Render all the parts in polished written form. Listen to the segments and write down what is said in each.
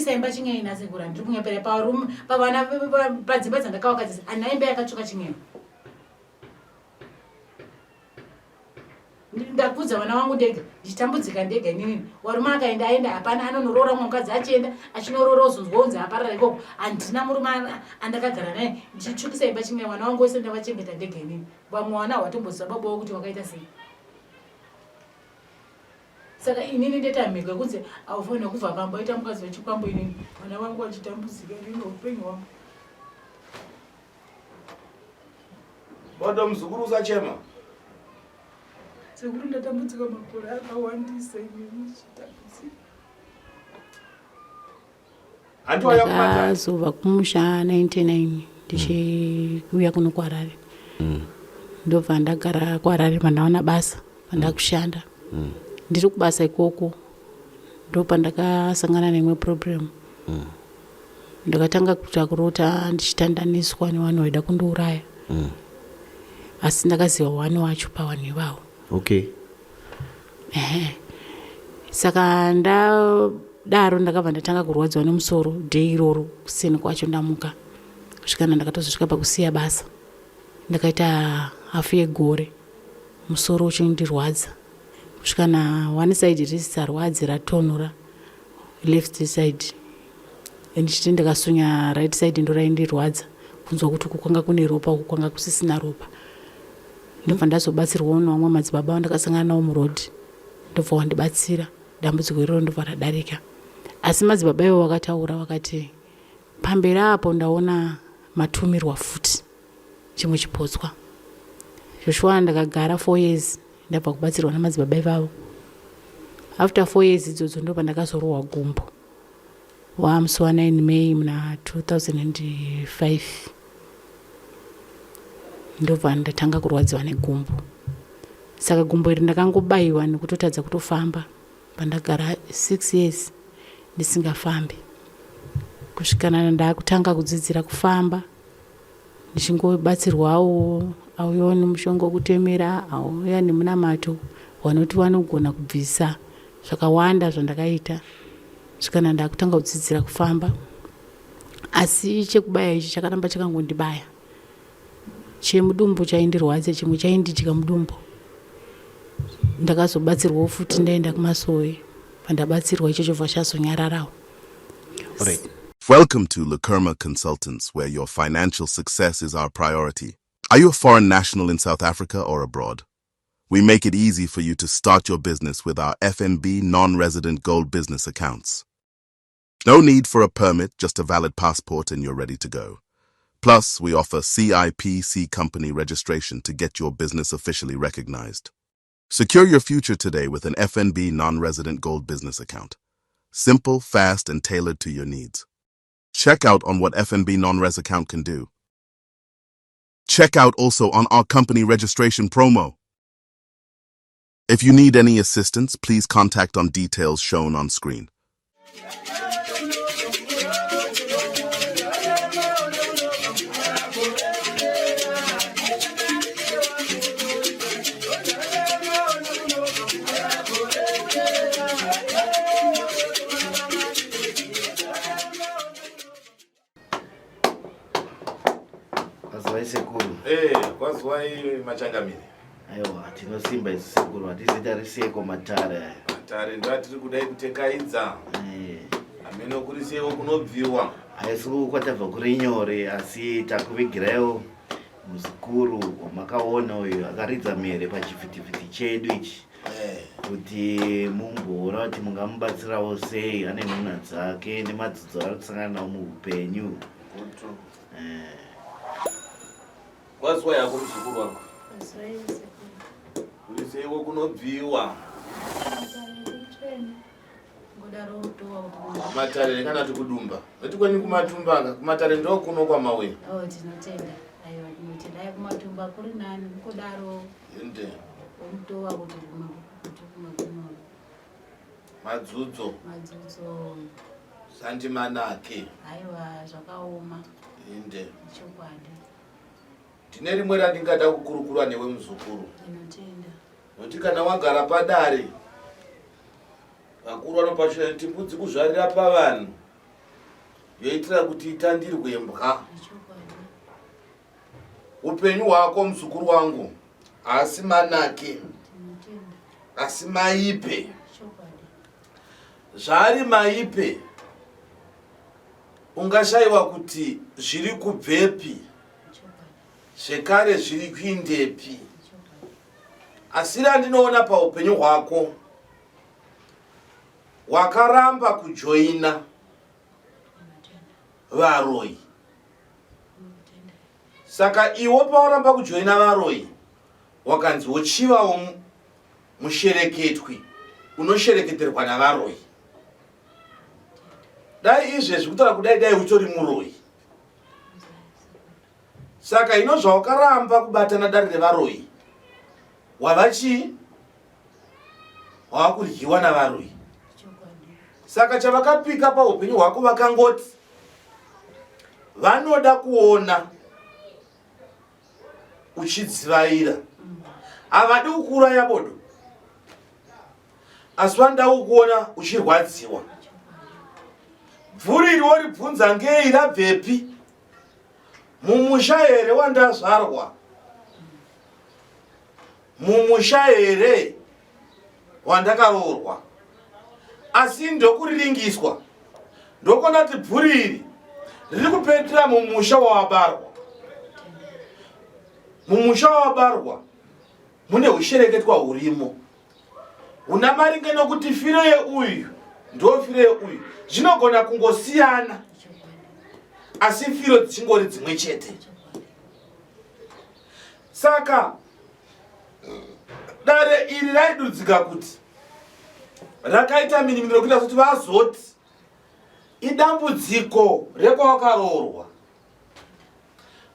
Ndichitsvukisa imba chin'ei nasekuru handiri kunyepera parume pavana padzimba dzandakavaka dzese handina imba yakatsvuka chin'ei. Ndakudza vana vangu ndega ndichitambudzika ndega inini. Warume akaenda aenda hapana anonoroora mumwe mukadzi achienda achinoroora ozonzwa unzi aparara ikoko. Handina murume andakagara naye ndichitsvukisa imba chin'ei vana vangu vese ndavachengeta ndega inini. Vamwe vana havatomboziva baba wavo kuti wakaita sei. Saka inini ndoita mhiko yekunzi haufanirwe kubva pamba oita mukadzi wechikwambo inini vana vangu vachitambudzika inini upenyu hwangu. Bodo muzukuru usachema. Sekuru ndatambudzika makore akawandisa inini ndichitambudzika. Ndakazobva kumusha 99 ndichiuya kuno kuharare mm. ndobva ndagara kuharare pandawana basa pandakushanda mm. ndiri kubasa ikoko ndopandakasangana neimwe problem mm. ndakatanga kuita kurota ndichitandaniswa nevanhu vaida kundiuraya mm. asi ndakaziva wani wacho pavanhu ivavo okay ehe saka ndadaro ndakabva ndatanga kurwadziwa nemusoro day iroro kuseni kwacho ndamuka kusvikana ndakatozosvika pakusiya basa ndakaita hafu yegore musoro uchindirwadza kusvikana one side risisarwadzi ratonhora left side ndichiti ndikasunya right side ndoraindirwadza kunzwa kuti uku kwanga kune ropa uku kwanga kusisina ropa ndobva ndazobatsirwawo nevamwe madzibaba vandakasangana navo muroad ndobva wandibatsira dambudziko iroro ndobva radarika asi madzibaba ivo vakataura vakati pamberi apo ndaona matumirwa futi chimwe chipotswa joshua ndakagara four years ndabva kubatsirwa namadzibaba ivavo after four years idzodzo ndo pandakazorohwa gumbo wamusi wa 9 may muna 2005 ndobva ndatanga kurwadziwa negumbo saka gumbo iri ndakangobaiwa nekutotadza kutofamba pandagara six years ndisingafambi kusvikana ndakutanga kudzidzira kufamba ndichingobatsirwawo auyawo nemushonga wekutemera auya nemunamato vanoti vanogona kubvisa zvakawanda zvandakaita svikana ndakutanga kudzidzira kufamba asi chekubaya ichi chakaramba chakangondibaya chemudumbu chaindirwadza chimwe chaindidya mudumbu ndakazobatsirwawo futi ndaenda kumasowe pandabatsirwa icho chobva chazonyararawo Alright. Welcome to Lakerma Consultants, where your financial success is our priority. Are you a foreign national in South Africa or abroad? We make it easy for you to start your business with our FNB non-resident gold business accounts. No need for a permit, just a valid passport and you're ready to go. Plus, we offer CIPC company registration to get your business officially recognized. Secure your future today with an FNB non-resident gold business account. Simple, fast, and tailored to your needs. Check out on what FNB non-res account can do. Check out also on our company registration promo. If you need any assistance, please contact on details shown on screen. Kwaziwai sekuru. Eh, kwaziwai machangamire. Aiwa, tinosimba isu sekuru, hatizi tariseko matare aya. Matare ndo atiri kudai kutekaidza. Eh. Hameno kuri seiwo kunobviwa. Haisu kwatabva kuri nyore asi takuvigiraiwo muzukuru wamakaona uyu akaridza mhere pachivhitivhiti chedu ichi. Eh. Kuti mumboona kuti mungamubatsirawo sei ane nhunha dzake nemadzidzo ari kusangana nawo muupenyu. Eh. Kwaziwa yako muzukuru wangu. Kuriseiwo kunobviwa. Matare kana tikudumba. Noti kwenyu kumatumba ka kumatare ndo kuno kwamauya. Oh tinotenda. Aiwa tinotenda. Aiwa kumatumba kuri nani kudaro. Ende. Omutowa kuti kumwe kuti kumwe kuno. Madzudzo. Madzudzo. Santi manake. Aiwa zvakaoma. Ende. Chokwadi. Ndine rimwe randingada kukurukura newe muzukuru. Ndinotenda. Nokuti kana wagara padare vakuru vanopashura kuti mbudzi kuzvarira pavanhu. Yoitira kuti itandirwe mbwa. Upenyu hwako muzukuru wangu haasi manake asi maipe. Zvaari maipe ungashaiwa kuti zviri kubvepi zvekare zviri kuindepi. Asi randinoona paupenyu hwako wakaramba kujoina varoyi saka iwo pawaramba kujoina varoyi wakanzi wochivawo mushereketwi unoshereketerwa navaroyi dai izvezvi kutaura kudai dai utori muroyi saka ino zvawakaramba kubatana dare revaroyi wava chii wava kudyiwa navaroyi saka chavakapika paupenyu hwako vakangoti vanoda kuona uchidzivaira havadi kukuuraya bodo asi vanoda kukuona uchirwadziwa bvuri iri woribvunza ngei rabvepi mumusha here wandazvarwa Mumusha here wandakaroorwa asi ndokuriringiswa ndokona kuti bvuri iri riri kupetera mumusha wawabarwa. Mumusha wawabarwa mune hushereketwa hurimo huna maringe nokuti firo yeuyu ndo firo yeuyu zvinogona kungosiyana asi firo dzichingori dzimwe chete. Saka dare iri raidudzika kuti rakaita minimiro kuita kuti vazoti idambudziko rekwawakaroorwa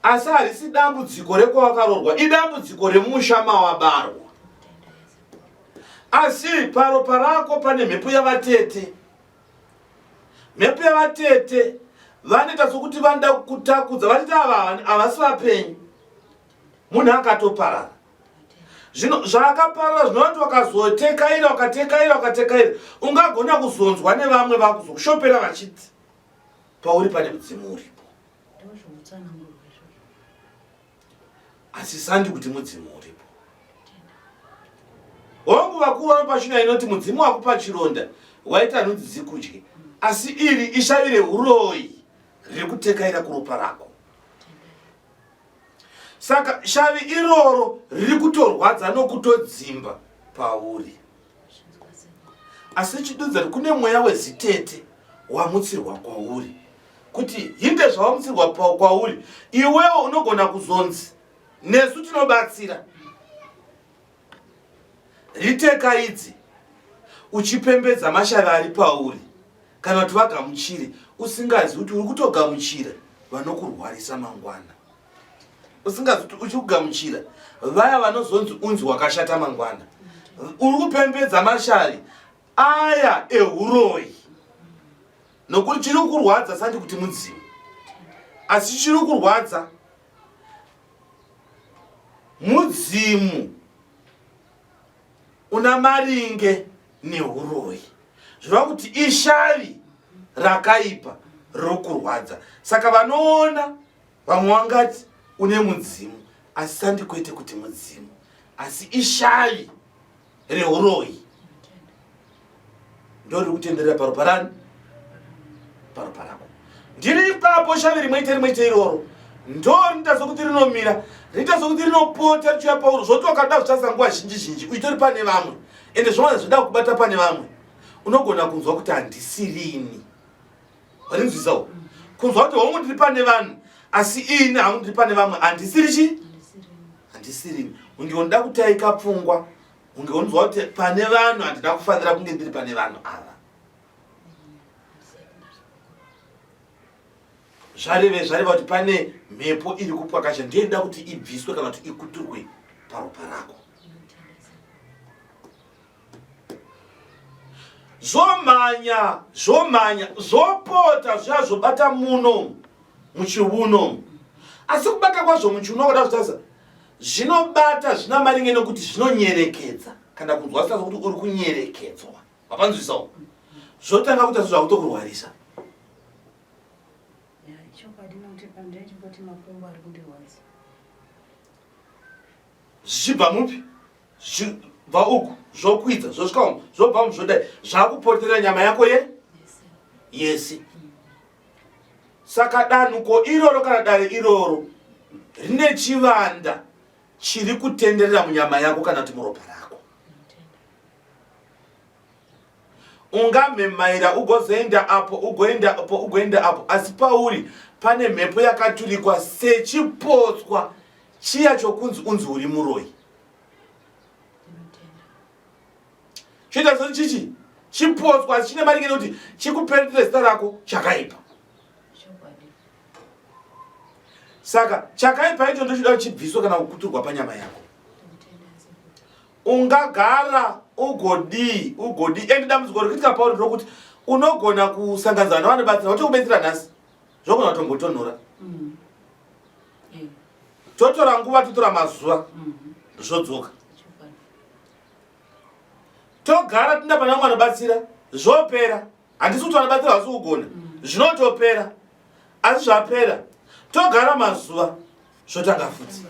asi harisi dambudziko rekwawakaroorwa idambudziko remusha mawabarwa asi paropa rako pane mhepo yavatete Mhepo yavatete vanoita sokuti vanoda kutakudza vatete ava havasi vapenyu munhu akatoparara zvino zvaakaparara zvinova kuti wakazotekaira ukatekaira ukatekaira ungagona kuzonzwa nevamwe vakuzokushopera vachiti pauri pane mudzimu uripo asi sandi kuti mudzimu uripo hongu vakuru vanopa shina inoti mudzimu wakupa chironda waita nhunzi dzikudye asi iri ishavi reuroyi riri kutekaira kuropa rako saka shavi iroro riri kutorwadza nokutodzimba pauri Asi chidudza kuti kune mweya wezitete wamutsirwa kwauri kuti hinde zvawamutsirwa kwauri iwewo unogona kuzonzi nesu tinobatsira riteka idzi uchipembedza mashavi ari pauri kana kuti vagamuchire usingazivi kuti uri kutogamuchira vanokurwarisa mangwana usingazi kuti uchikugamuchira vaya vanozonzi unzi wakashata mangwana uri kupembedza mashavi aya ehuroyi nokuti chiri kurwadza sandi kuti mudzimu asi chiri kurwadza mudzimu una maringe nehuroyi zvireva kuti ishavi rakaipa rokurwadza saka vanoona Vamwe vangati une mudzimu asi sandi kwete kuti mudzimu asi ishavi reuroyi ndoriri kutenderera paropa rani paropa rako ndiri ipapo shavi rimwe ite rimwe ite iroro ndo rinoita sokuti rinomira rinoita sokuti rinopota richiuya pauro zvoti wakada zvichasa nguva zhinji zhinji uitori pane vamwe ende zvinowana zvinoda kubata pane vamwe unogona kunzwa kuti handisirini Warinzwisawo? Kunzwa kuti hongu ndiri pane vanhu asi ini hangu ndiri pane vamwe handisiri chi? Handisiri. Unge unoda kutaika pfungwa, unge unonzwa kuti pane vanhu handina kufanira kunge ndiri pane vanhu ava. Zvareve zvareva kuti pane mhepo iri kupwakasha ndiyo inoda kuti ibviswe kana kuti ikuturwe paropa rako. Zvomhanya, zvomhanya, zvopota zviya zvobata muno muchiuno. Asi kubata kwazvo muchiuno kwada zvitarisa zvinobata zvina maringe nokuti zvinonyerekedza kana kunzwa sasa kuti uri kunyerekedzwa. Mapanzwisawo? Zvotanga kuita sezvakutokurwarisa. Chokwadi nokuti pandaichimboti makumbo ari kundirwadza. Zvichibva mupi? Zvichibva uku zvokwidza zvosvika umu zvobva umu zvodai zvakupoterera nyama yako ye yese. Saka danhuko iroro kana dare iroro rine chivanda chiri kutenderera munyama yako kana kuti muropa rako. Ungamhemaira ugozoenda apo ugoenda apo ugoenda apo asi pauri pane mhepo yakaturikwa sechipotswa chiya chokunzi unzi uri muroyi. Choita soti chichi chipotswa asi chine maringe nekuti chikuperetera zita rako chakaipa. Saka chakaipa icho ndochida chibviswe kana kukuturwa panyama yako. Ungagara ugodii ugodii and dambudziko rikuitika pauri ndokuti unogona kusanganisa vanhu vanobatsira votokubetsera nhasi zvogona kutombotonhora mm. eh. totora nguva totora mazuva mm. zvodzoka togara tinda pana vamwe vanobatsira zvopera handisi kuti vanobatsira vasi kugona mm. zvinotopera asi zvapera togara mazuva zvotanga futi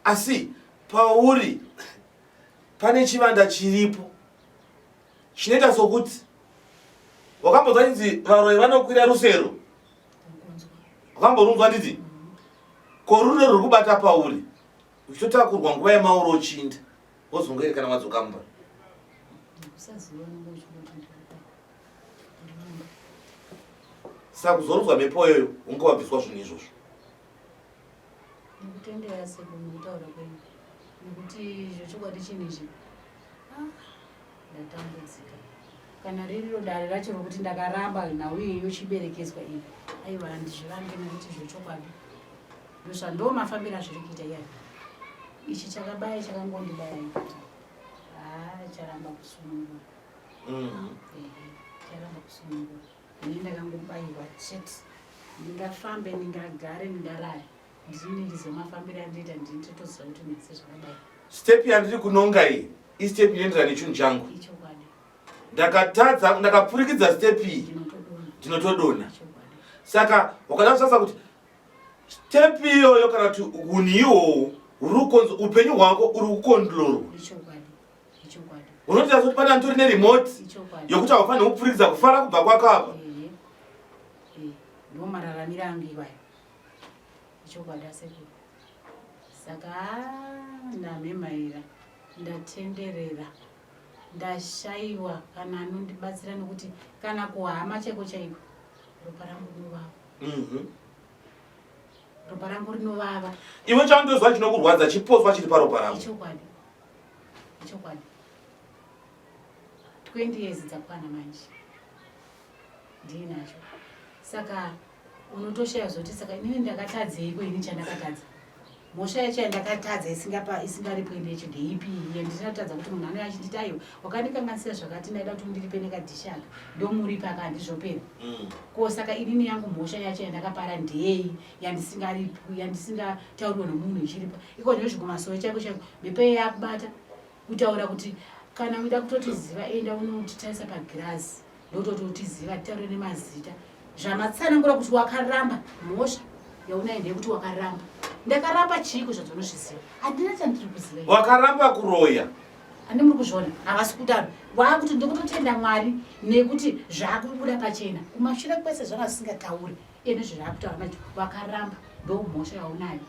Asi pauri pane chivanda chiripo chinoita sokuti wakambonzwa chinzi varoyi vanokwira rusero wakamborunzwa nditi ko rune ruri kubata pauri uchitotakurwa nguva yemauro uchiinda wozongoerekana wadzoka mumba saka kuzorodzwa mhepo iyoyo unge wabviswa zvinhu izvozvo Ndikutendera sekuru nekutaura kwenyu nekuti zvechokwadi chinhu ichi ah, ndatambudzika kana ririro dare racho rokuti ndakaramba nhau iyi yochiberekeswa iyi aiwa handizvirambe nekuti zvechokwadi ndosva ndo mafambiro azviri kuita iyani ichi chakabaya chakangondibaya ikuti haa charamba kusunungura mhm. charamba kusunungura Ini ndakangobaiwa chete ndingafambe ndingagare ndingarare ndini ndiziva mafambiro andiita ndini totoziva kuti ndise zvakadai step yandiri kunonga iyi istep inoenderana nechinhu changu ndakatadza ndakapfurikidza step iyi ndinotodonha saka wakada kusasa kuti step iyoyo kana kuti hunhu ihwohwo huri kukonzo upenyu hwako uri kukondlorwa unotoita sekuti pane anitori neremote yokuti haufaniri kupfurikidza kufara kubva kwako apa ndo mararamiro angu iwayo ichokwadi asekuru saka ndamhemhaira ndatenderera ndashaiwa kana anondibatsira nekuti kana kuhama chaiko chaiko ropa rangu rinovava mhm. ropa rangu rinovava iwe chaunotozwa chinokurwadza chiposwa chiri paropa rako ichokwadi Ichokwadi. 20 years dzakwana manje. Ndiinacho. Saka unotoshaya zvoti saka inini ndakatadzeiko ini chandakatadza. Mhosva yacho yandakatadza isingapa isingaripwe ndecho ndeipi iye ndinotadza kuti munhu anouya achinditi aiwa wakandikanganisira zvakati ndaida kuti undiripe nekadhishi aka ndomuripa aka handizvopera. Mm. Ko saka inini yangu mhosva yacho yandakapara ndeyei yandisingaripwi yandisingatauriwe nomunhu ichiripa iko zvino zvikumasowe chaiko chaiko mhepo iye yakubata kutaura kuti kana uida kutotiziva enda unotitarisa pagirazi ndototi utiziva titaure nemazita zvamatsanangura kuti wakaramba mhosva yaunayo ndeyekuti wakaramba ndakaramba chiiko zvadzonozviziva handina chandiri kuziva wakaramba kuroya handi muri kuzviona havasi kudaro waakuti ndokutotenda mwari nekuti zvakubuda pachena kumashure kwese zvanga zvisingatauri iye nezvezvaakutaura manje wakaramba ndomhosva yaunayo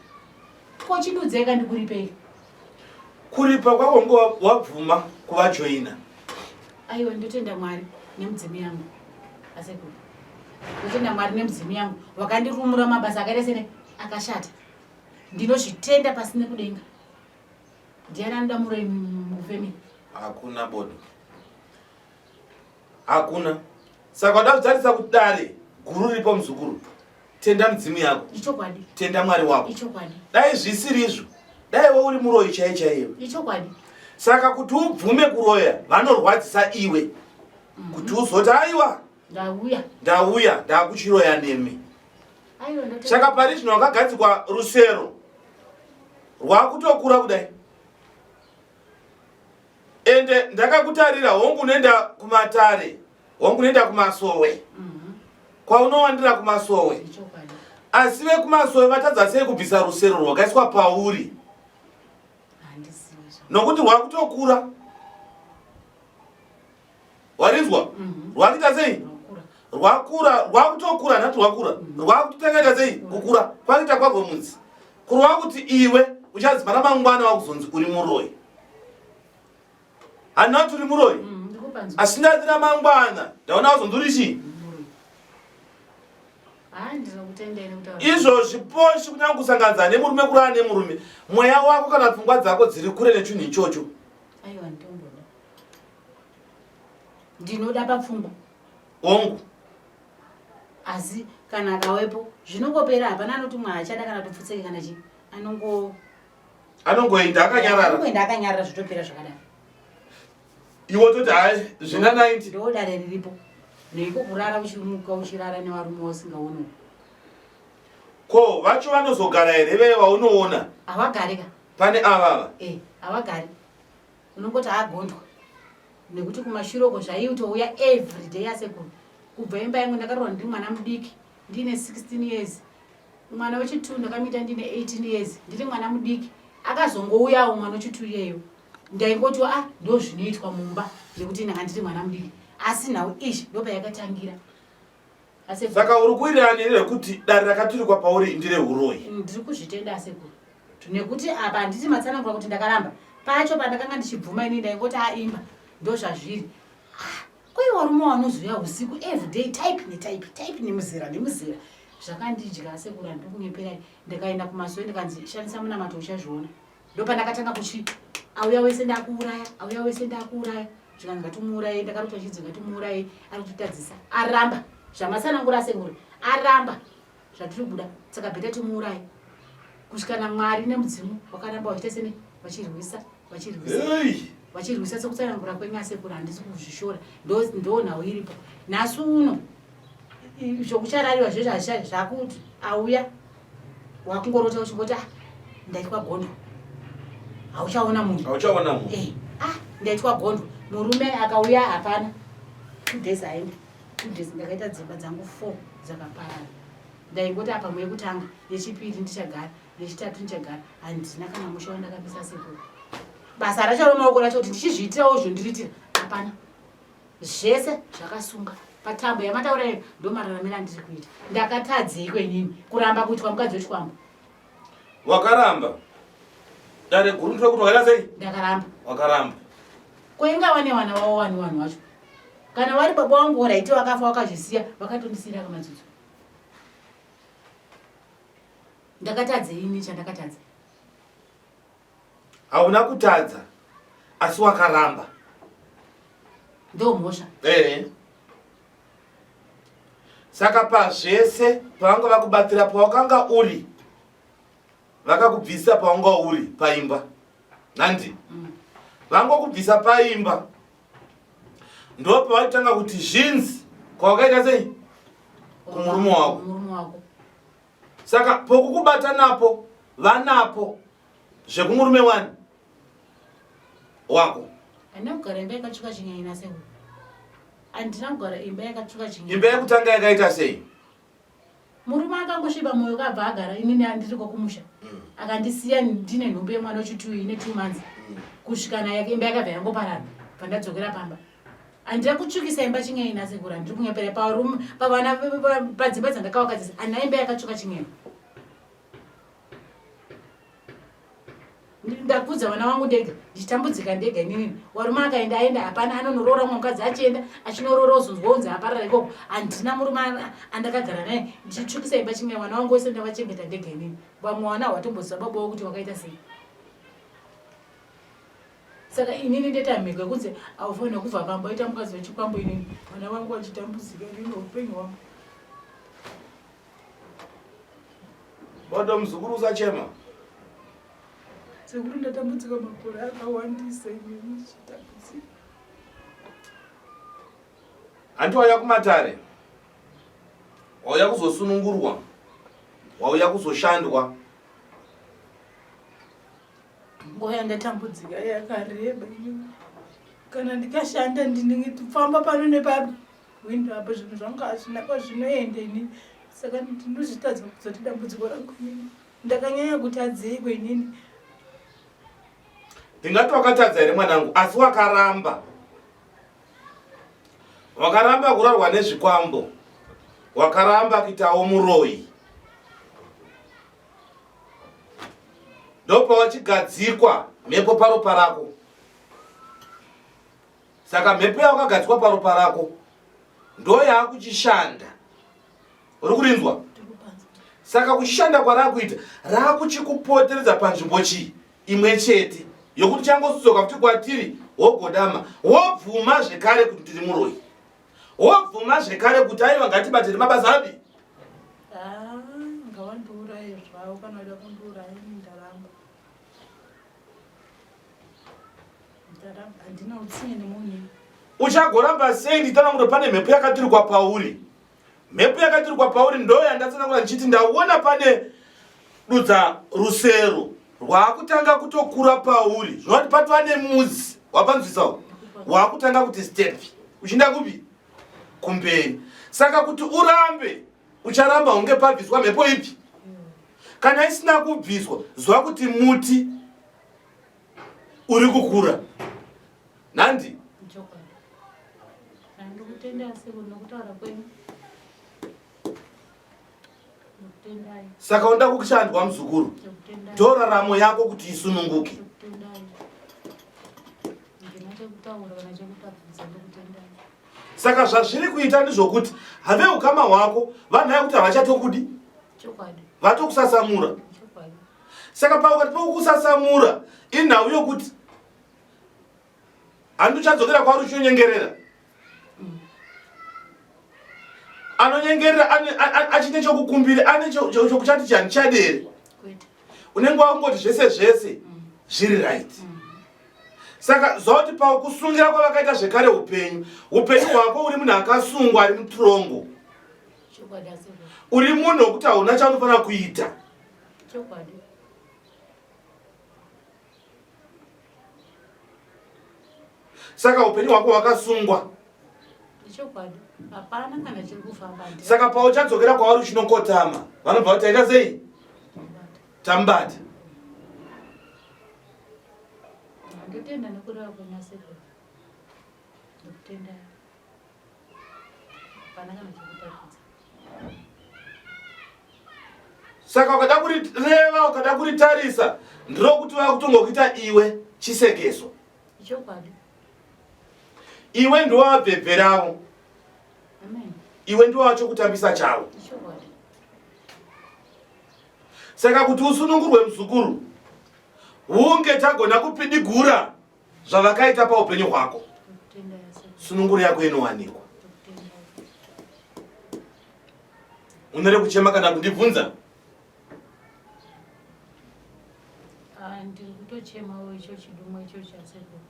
ko chindudzeka ndikuripei kuripa kwako ngo wabvuma kuvajoina aiwa ndotenda mwari nemudzimu yangu asekuru ndotenda mwari nemudzimu yangu wakandirumura mabasa akaita sene akashata ndinozvitenda pasi nekudenga ndiani anoda muroi mufemili hakuna bodo Hakuna. Saka wada kutarisa kuti dare guru riripo muzukuru. Tenda midzimu yako. Ichokwadi. Tenda Mwari wako. Ichokwadi. Dai zvisiri izvo. Dai iwe uri muroyi chaiye chaiye. Ichokwadi. Saka kuti ubvume kuroya vanorwadzisa iwe. Mm -hmm. Kuti uzoti aiwa. Ndauya. Ndauya ndakuchiroya nemi. Aiwa Saka pari zvino wakagadzikwa rusero rwakutokura kudai. Ende ndakakutarira hongu unoenda kumatare hongu unoenda kumasowe mm -hmm. Kwaunowandira kumasowe. Asi vekumasowe vatadza sei kubvisa rusero rwakaiswa pauri? Nokuti rwakutokura. Warinzwa? Mhm. Rwakuita sei? Rwakura, rwakutokura, nhati rwakura. Mhm. Rwakutotanga ita sei? Kukura. Kwakuita kwagwe munzi. Kurwa kuti iwe uchazimba ramangwana wakuzonzi uri muroyi. Handina kuti uri muroyi. Mm, Asi ndati ramangwana ndaona wazonzi uri chii? Izvozvi poshi kunyange kusanganidza nemurume kurara nemurume mweya wako kana pfungwa dzako dziri kure nechinhu ichocho. Aiwa nditomboda. Ndinoda papfungwa. Hongu. Asi kana akawepo zvinongopera hapana anoti mwe achada kana topfutseke kana chii anongo anongoenda akanyarara. Anongoenda akanyarara zvotopera zvakadaro. Iwe toti hayi zvina 90. Ndo dare riripo. Neiko kurara uchimuka uchirara nevarume wasingaoni. Ko vacho vanozogara here veye vaunoona? Havagari ka. Pane avava? Eh, havagari. Unongoti agondwa nekuti kumashure uko zvaiitouya everyday asekuru kubva imba yangu ndakaroorwa ndiri mwana mudiki ndiine 16 years mwana wechitu ndakamuita ndiine 18 years ndiri mwana mudiki akazongouyawo mwana wechitu iyeyo ndaingoti a ah, ndo zvinoitwa mumba nekuti ndanga ndiri mwana mudiki asi nhau izvi ndopayakatangira Saka uri kuwirirana neni rekuti dare rakaturikwa pauri nderehuroyi? Mm, ndiri kuzvitenda asekuru nekuti apa handiti matsanangura kuti ndakaramba pacho pandakanga ndichibvuma ini ndaingoti aimba ndozvazviri ah, koi warume wanozouya usiku everyday type netype type nemuzera nemuzera zvakandidya asekuru handiri kunyeperai ndikaenda kumasowe ndikanzi shandisa munamato uchazviona ndopandakatanga kuchi auya wese ndakuuraya auya wese ndakuuraya zvikanzi ngatimuuraye ndakarotwa chinzi ngatimuuraye ari kutitadzisa aramba zvamatsanangura asekuru aramba zvatiri kuda saka bheta timuuraye kusvika namwari nemudzimu wakaramba vachiita sene vachirwisa vachirwisa vachirwisa sekutsanangura kwenyu asekuru handisi kuzvishora ndo nhau iripo nhasi uno zvokucharariwa zvezvo zvakuti auya wakungorota uchingoti ah ndaitwa gondo hauchaona munhu hauchaona munhu eh ah ndaitwa gondo murume akauya hapana two days aenda two days ndakaita dzimba dzangu four dzakaparara ndaingoti apa mwe yekutanga yechipiri ndichagara yechitatu ndichagara handina kana musha wandakapisa sekuru basa racho romaoko racho kuti ndichizviitirawo zvondiriitira hapana Zvese zvakasunga patambo yamataura iyo ndomararamiro andiri kuita. Ndakatadzeiko inini kuramba kuitwa mukadzi wechikwambo? Wakaramba. Dare guru ndiro kuti wakaita sei? Ndakaramba. Wakaramba. Ko inga wane wana wavo wani wanhu wacho. Kana wari baba wangu oraiti wakafa wakazvisiya vakatondisiira kamadzudzo. Ndakatadzei ini chandakatadza? Hauna kutadza asi wakaramba. Ndomhosva. Eh. Saka pazvese pavanga vakubatsira pawakanga uri vakakubvisa pawanga uri paimba. Nandi. Mm. Vangokubvisa paimba. Ndopavaitanga kuti zvinzi kwawakaita sei? Kumurume wako. Kumurume wako. Saka pokukubata napo vanapo zvekumurume wani wako. Handina kugara imba yakatsvuka chinyai nasekuru. Handina kugara imba yakatsvuka chinyai. Imba yekutanga yakaita sei? Murume akangosviba moyo kabva agara inini ndiriko kumusha. Mm. Akandisiya ndine nhumbu yemwana wechitu ine 2 months. Mm. Kusvika naye imba yakabva yangoparara. Pandadzokera pamba. Handina kutsvukisa imba chin'ei nasekuru handiri kunyepera parume pavana padzimba dzandakawaka dzese handina imba yakatsvuka chin'ei. Ndakudza vana vangu ndega ndichitambudzika ndega inini warume akaenda aenda hapana anonoroora mumwe mukadzi achienda achinoroora ozonzwa unzi aparara ikoko handina murume andakagara naye ndichitsvukisa imba chin'ei vana vangu vese ndavachengeta ndega inini vamwe vana havatomboziva baba wavo kuti wakaita sei. Saka inini ndoita mhiko yekunzi haufanirwe kubva pamba oita mukadzi wechikwambo inini vana vangu vachitambudzika inini upenyu hwangu. Bodo muzukuru usachema. Sekuru ndatambudzika makore akawandisa inini ndichitambudzika. Hanti wauya kumatare, wauya kuzosunungurwa, wauya kuzoshandwa. Nguva yandatambudzika yakareba inini. Kana ndikashanda ndinenge tofamba pano nepapo. Window apo zvinhu zvangu hazvina kwazvinoenda inini. Saka ndinozvitadza kuzoti dambudziko rangu inini. Ndakanyanya kutadzeiko inini? Ndingati wakatadza here mwanangu asi wakaramba. Wakaramba kurarwa nezvikwambo. Wakaramba kuitawo muroyi. Ndopawachigadzikwa mhepo paropa rako. Saka mhepo yawakagadzikwa paropa rako ndoyaakuchishanda. Uri kurinzwa? Saka kuchishanda kwarakuita rakuchikupoteredza panzvimbo chii imwe chete yokuti changosudzoka futi kwatiri wogodama wobvuma zvekare kuti ndiri muroyi wobvuma zvekare kuti aiwa ngatibatire mabasa abi ah, ngavandiuraye zvavo kana vada kundiuraya ndaramba handina utsinye nemunhu uchagoramba sei nditsanangura pane mhepo yakaturikwa pauri mhepo yakaturikwa pauri ndo yandatsanangura ndichiti ndaona pane dudza rusero rwaakutanga kutokura pauri zvinoti patova nemudzi wapanzwisawo waakutanga kuti step uchienda kupi kumberi saka kuti urambe ucharamba hunge pabviswa mhepo ipi kana isina kubviswa zuva kuti muti uri kukura nandi saka unoda kushandwa muzukuru toraramo yako kuti isununguke saka zvazviri kuita ndizvokuti have ukama hwako vanhaya kuti havachatokudi vatokusasamura saka pakati pokukusasamura inhau yokuti handi uchadzokera kwauri uchinonyengerera anonyengerera achine chokukumbira ane chokuchati chandichadi here unenge wakungoti zvese zvese mm. zviri right mm. saka zvakuti pakusungira kwavakaita zvekare upenyu upenyu hwako uri munhu akasungwa ari muturongo uri munhu wekuti hauna chaunofanira kuita Saka upenyu hwako hwakasungwa. Saka pauchadzokera kwavari uchinokotama vanobva vati taita sei? Tambata. Ndotenda nekureva kwenyu asekuru. Ndokutendai. Hapana kana chekutapudza. Saka ukada kurireva ukada kuritarisa ndirokuti vakutongokuita iwe chisekeso. Ichokwadi. Iwe ndiwo wabvebve ravo. Amen. Iwe ndiwo wachokutambisa chavo. Ichokwadi. Saka kuti usunungurwe muzukuru hunge tagona kupidigura zvavakaita paupenyu hwako sununguro yako inowanikwa unere kuchema kana kundibvunza ah, ndiri kutochemawo icho chidumwa icho chasekuru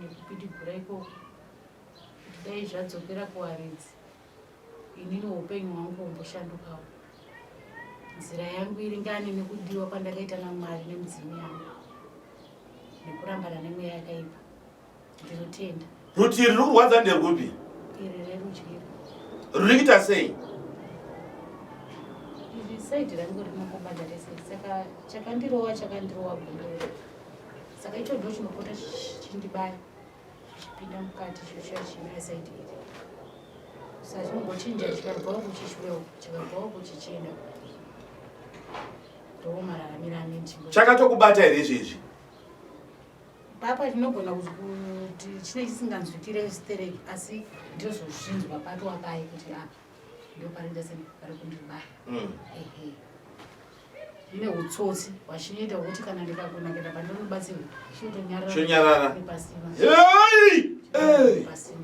nekupidigura ikoko kuti dai zvadzokera kuvaridzi inini upenyu hwangu humboshandukawo nzira yangu iringane nekudiwa kwandakaita namwari nemudzimu yangu nekurambana nemweya yakaipa ndinotenda rutivi ruri kurwadza nderwupi iri rerudyi ruri kuita sei iri saidi rangu rinongobata rese saka chakandirowa chakandirowa gumbo saka icho ndo chinopota chindibaya chichipinda mukati chochiya chibaya saidi iri saka chinongochinja chikabva uku chichiuya uku chikabva uku chichienda Chakatokubata here izvezvi? Papa chinogona kuti chine chisinganzwikire stereki asi ndozozvinzwa pato wapai kuti apa ndo parikuita se pari kundibaya. Mm. Ehe. Ine utsotsi hwachinoita kuti kana ndikagona kuenda pandinobatsirwa chinotonyarara. Chonyarara. Pasina. Hey! Hey! Pasina.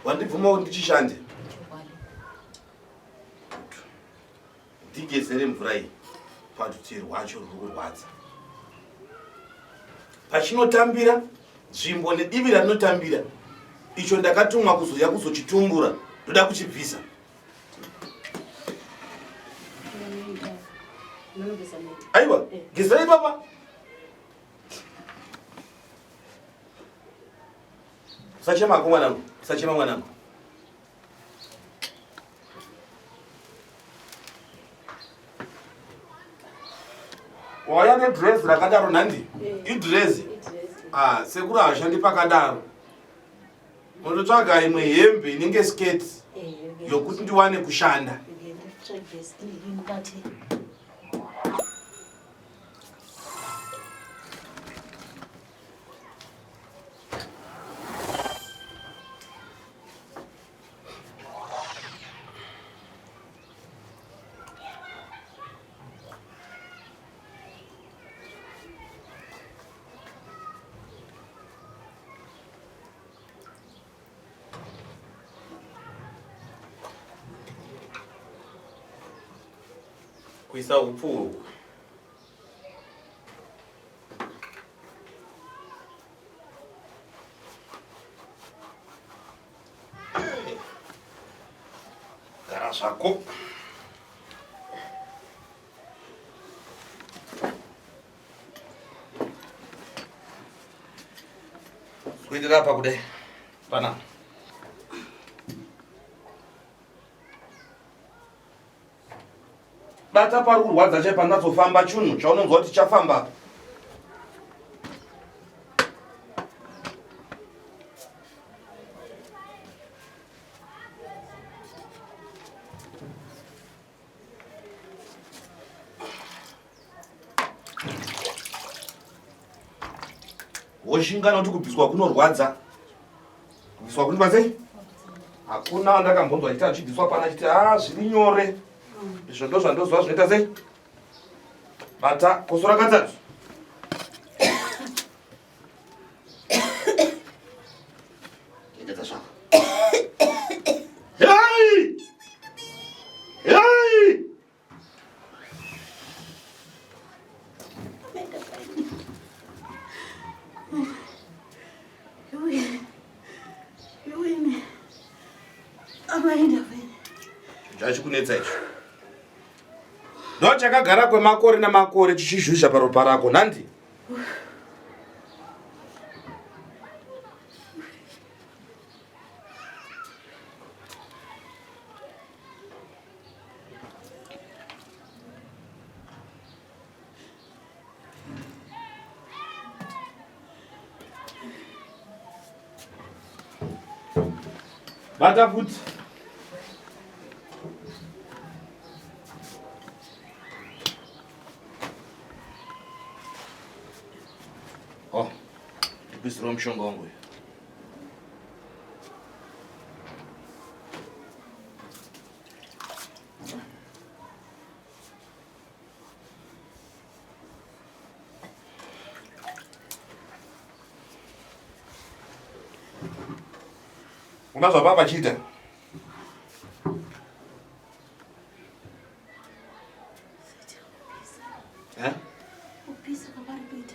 Wandibvuma kuti ndichishande. Chokwadi. Ndigezere mvura iyi parutivi rwacho rwuri kurwadza. Pachinotambira nzvimbo nedivi rarinotambira icho ndakatumwa kuzouya kuzochitumbura ndoda kuchibvisa. Aiwa, gezai baba. Usachema mwanangu. Usachema mwanangu. Wauya nedress rakadaro nhandi? Eh. Idress? Ah, sekuru hashandi pakadaro. Unototsvaga imwe hembe inenge skirt Eh, yokuti ndiwane kushanda. Kuisa upfu uku. Gara zvako. Kuitira apa kudai. Panapa. Bata pari kurwadza chai pandatsofamba chunhu chaunonzwa kuti chafamba apa. Woshinga nokuti kubviswa kunorwadza. Kubviswa kunorwadza sei? Hakuna wandakambonzwa achiti achibviswa pana achiti ah zviri nyore. Izvo ndozvandoziva zvinoita sei? Bata kosora katatu. Chengeta zvako. Hey! Hey! Chachikunetsa icho. Ndo chakagara kwemakore namakore chichizhuzha paropa rako nhandi. Bata futi. Oh, ndikuisirawo mushonga wangu uyu. Una zvapapa chiita? Eh?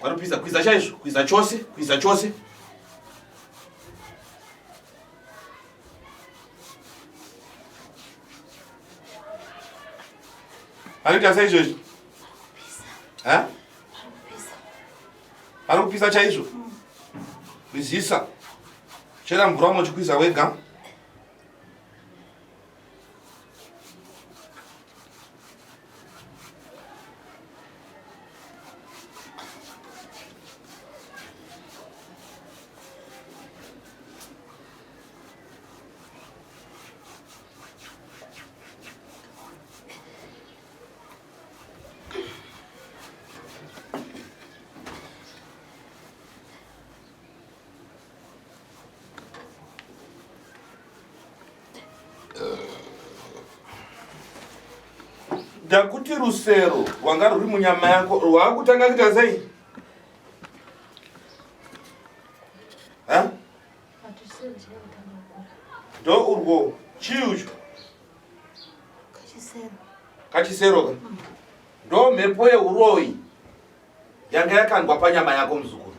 Paripisa kuisa chaizvo, kuisa chose, kuisa chose. Anoita sei izvozvi? Eh? Ari kupisa chaizvo? Kwizisa. Chera mvura unochikwiza wega. Ndakuti rusero rwanga rwuri munyama yako rwakutanga kuita sei? Ndo urwo chii ucho? Kachisero ka. Ndo mhepo yeuroyi yanga yakandwa panyama yako muzukuru.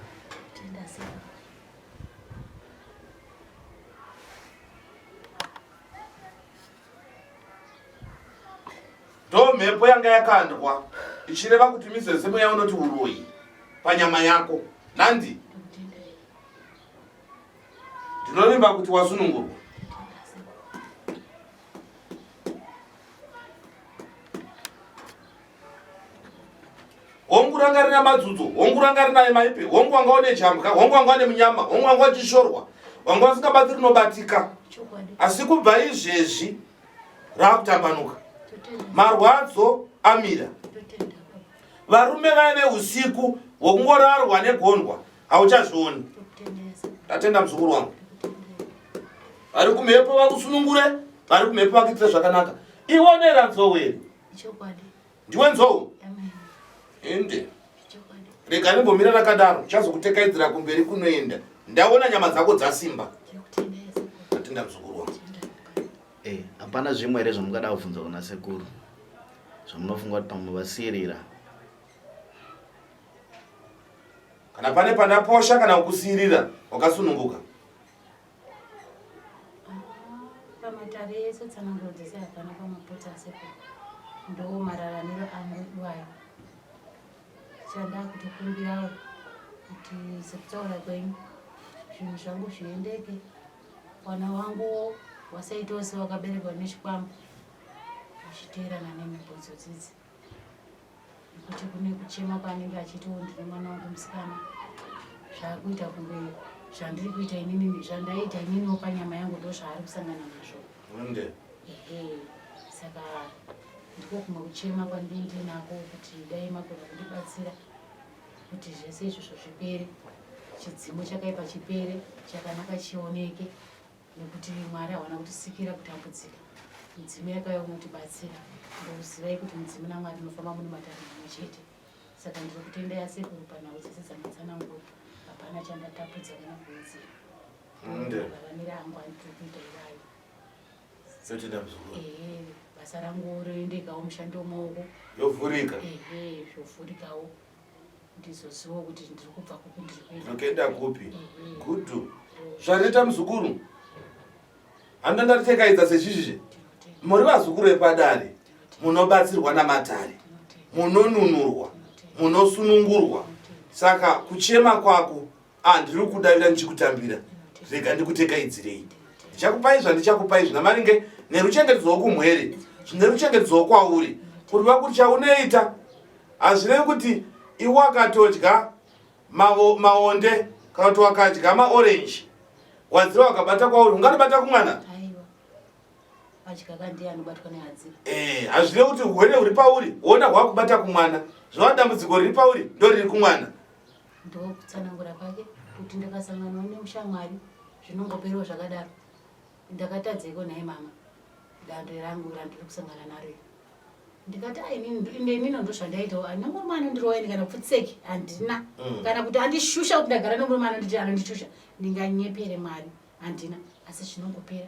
Ndo mhepo yanga yakandwa ichireva kuti mizeze mweya unoti uroyi panyama yako. Nandi? Ndinovimba kuti wasunungurwa. Hongu ranga rina madzudzo, hongu ranga rina maipe, hongu wanga une jambwa, hongu wanga une munyama, hongu wanga uchishorwa, wanga usingabati rinobatika. Asi kubva izvezvi rakutambanuka. Marwadzo amira. Varume vaya veusiku hwekungorarwa negondwa hauchazvioni. Tatenda muzukuru wangu. Vari kumhepo vakusunungure, vari kumhepo vakuitire zvakanaka. Iwe une ranzou here? Ndiwe nzou? Ende. Rega ndimbomira rakadaro, chazokutekaidzira kumberi kunoenda. Ndaona nyama dzako dzasimba. Tatenda muzukuru wangu. Eh, hapana zvimwe here zvamungada kubvunza kuna sekuru zvamunofunga kuti pamwe vasirira? Kana pane pandaposha kana kukusirira wakasununguka. Pamatare ese tsananguro dzese hapana pamapotsa asekuru. Ndo mararamiro angu iwayo. Chandakutokumbirawo kuti sekutaura kwenyu zvinhu zvangu zviendeke. Wana wangu wasaitawo sewakaberekwa nechikwambo uchiteerana nemhepo idzodzidzi nekuti kune kuchema kwaanenge achiitawo ndine mwana wangu musikana zvaakuita kunge zvandiri kuita inini zvandaiita ininiwo panyama yangu ndo zvaari kusangana nazvo ehe saka ndiko kumwe kuchema kwandii ndinako kuti dai magona kundibatsira kuti zvese izvozvo zvipere chidzimu chakaipa chipere chakanaka chioneke nekuti mwari hawana kutisikira kutambudzika midzimu yakauya kunotibatsira ndokuzivai kuti mudzimu namwari unofamba mune matare mamwe chete saka ndiri kutenda yasekuru panhau dzese dzamatsanangura hapana chandatapudza kana kuwedzera mararamire angu andiri kuita iwayo Totenda muzukuru. Ehe, basa rangu roendekawo mushando wemaoko. Yovhurika. Ehe, zvovhurikawo. Ndizozivawo kuti ndiri kubva kupi ndiri kuenda. Ndiri kuenda kupi? Gudu. Zvareta muzukuru. Handa ndaritekaidza sezvizvi. Muri vazukuru vepadare. Munobatsirwa namatare. Munonunurwa. Munosunungurwa. Saka kuchema kwako Ah, ndiri kudavira ndichikutambira. Rega ndikutekaidzirei. Ndichakupai zvandichakupai zvina maringe neruchengetedzo rwokumhwere, zvine ruchengetedzo rwokwauri. Kureva kuti chaunoita hazvirevi kuti iwe wakatodya maonde kana kuti wakadya maorenji wadzira wakabata kwauri unganobata kumwana Eh, hazvirevi kuti hwere huri pauri wona hwakubata kumwana zvova dambudziko riri pauri ndoriri kumwana Ndokutsanangura kwake kuti ndakasanganawo nemushamwari zvinongoperawo zvakadaro. Ndakatadzeiko nhai mama dando rangu randiri kusangana naro iri. Ndikati ai inini inini ndozvandaitawo handina murume anondirova ini kana pfutseki handina mm. kana kuti andishusha kuti ndagara nemurume anonditi anondishusha ndinganyepere Mwari handina asi zvinongopera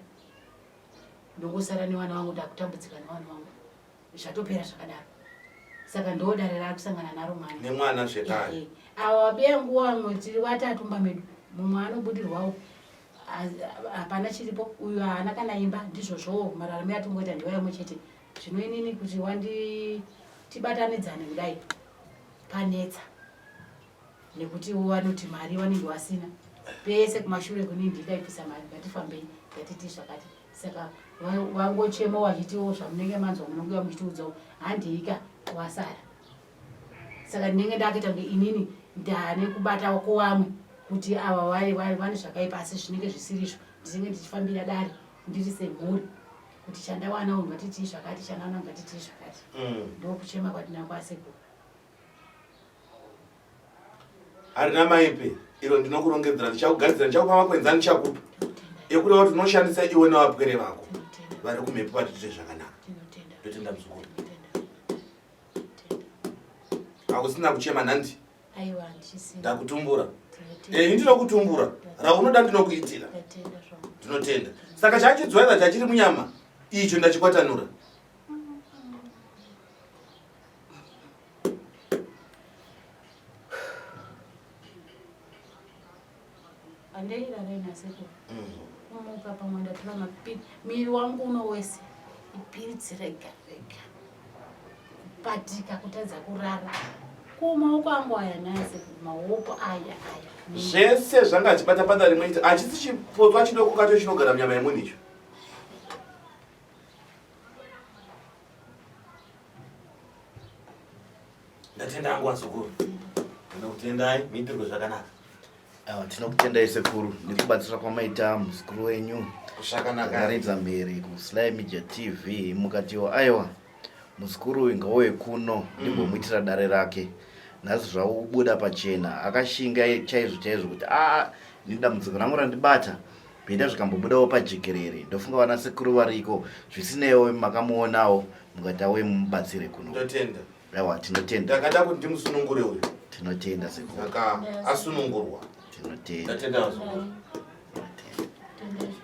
ndongosara nevana vangu ndakutambudzika nevana vangu. Zvatopera zvakadaro. Saka ndo dare raakusangana naro mwana. Nemwana zvekare. Awa wabeya nguwa vamwe tiri vatatu mumba medu. Mumwe anobudirwawo. Hapana chiripo. Uyu haana kana imba ndizvozvowo mararamiro atingoita ndiwo yamwe chete. Zvino inini kuti wandi tibatanidzane kudai panetsa. Nekuti wanoti mari wanenge wasina. Pese kumashure kuni ndidaibvisa mari ngatifambei ngatiti zvakati. Saka vangochema vachitiwo zvamunenge manzwa munonge muchitiudzawo handiika wasara. Saka ndinenge ndakuita kunge inini ndane kubata kwevamwe kuti ava vane zvakaipa asi zvinenge zvisirizvo. Ndinenge ndichifambira dare ndiri semhuri kuti chandawanawo ngatitii zvakati chandawana ngatitii zvakati. Mm. Ndokuchema kwatinako asekuru. Harina maipe iro ndinokurongedzera ndichakugadzira ndichakupa makwenzi andichakupa ekureva kuti unoshandisa iwe nevapwere vako vari kumhepo vatiitire zvakanaka. Ndotenda muzukuru. Hakusina kuchema nhandi? Ndakutumbura. Ini ndinokutumbura. Raunoda ndinokuitira. Ndinotenda. Saka chachidzwaira chachiri munyama icho ndachikwatanura. Andeirara inasekuru kumuka pamwe ndatora mapiri miri wangu uno wese ipiritsi rega rega kupatika kutadza kurara Ko maoko angu aya nhasi maoko aya aya. Zvese zvanga achibata bata rimwe chete hachisi chipotswa chidoko kacho chinogara munyama yemunhu icho. Ndatenda hangu vazukuru. Ndinokutendai muitirwe zvakanaka. Awa, tinokutendai sekuru nekubatsira kwamaita muzukuru wenyu Zvakanaka. akaridza mhere kuSly Media TV mukatiwo aiwa muzukuru uyu ngauye kuno ndimbomuitira dare rake nhasi zvabuda pachena akashinga chaizvo chaizvo kuti aa ini dambudziko rangu randibata bhenda zvikambobudawo pajekerere ndofunga vana sekuru variko zvisineiwo makamuonawo mukati auye mumubatsire kuno Ndotenda. Aiwa tinotenda. Ndakada kuti ndimusunungure uyu. Tinotenda sekuru. Saka asunungurwa. Tinotenda. Ndatenda vazukuru. Tinotenda.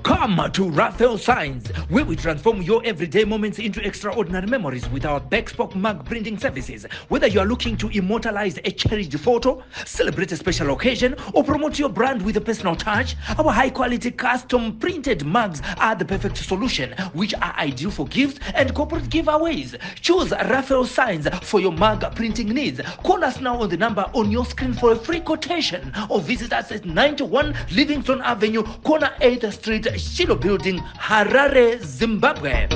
Come to Raphael Signs, where we transform your everyday moments into extraordinary memories with our bespoke mug printing services. Whether you are looking to immortalize a cherished photo, celebrate a special occasion, or promote your brand with a personal touch, our high quality custom printed mugs are the perfect solution, which are ideal for gifts and corporate giveaways. Choose Raphael Signs for your mug printing needs. Call us now on the number on your screen for a free quotation or visit us at 91 Livingston Avenue, corner 8th Street, Shiloh Building, Harare, Zimbabwe.